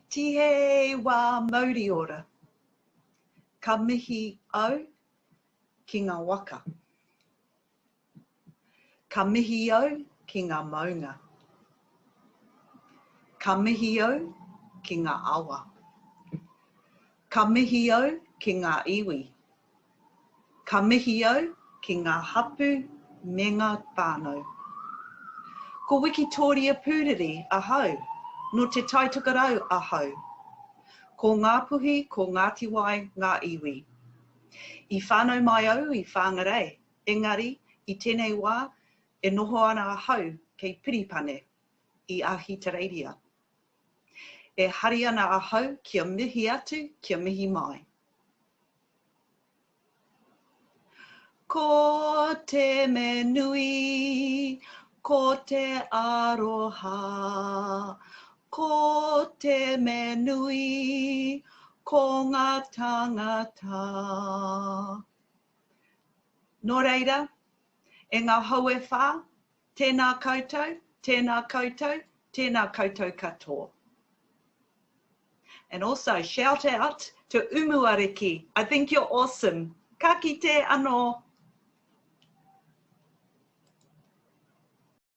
Tihei wā mauri ora. Ka mihi au ki ngā waka. Ka mihi au ki ngā maunga. Ka mihi au ki ngā awa. Ka mihi au ki ngā iwi. Ka mihi au ki ngā hapū me ngā whānau. Ko Wikitōria Pūriri ahau, nō Te Tai Tokerau ahau. Ko Ngāpuhi, ko Ngāti Wai ngā iwi. I whānau mai au i Whangarei, engari i tēnei wā e noho ana ahau kei Piripane, i Ahitereiria. E hari ana ahau kia mihi atu, kia mihi mai. Ko te me nui, ko te aroha, Ko te me nui, ko ngā tāngata. Nō reira, e ngā hau e whā, tēnā koutou, tēnā koutou, tēnā koutou katoa. And also, shout out to Umuariki. I think you're awesome. Ka kite anō.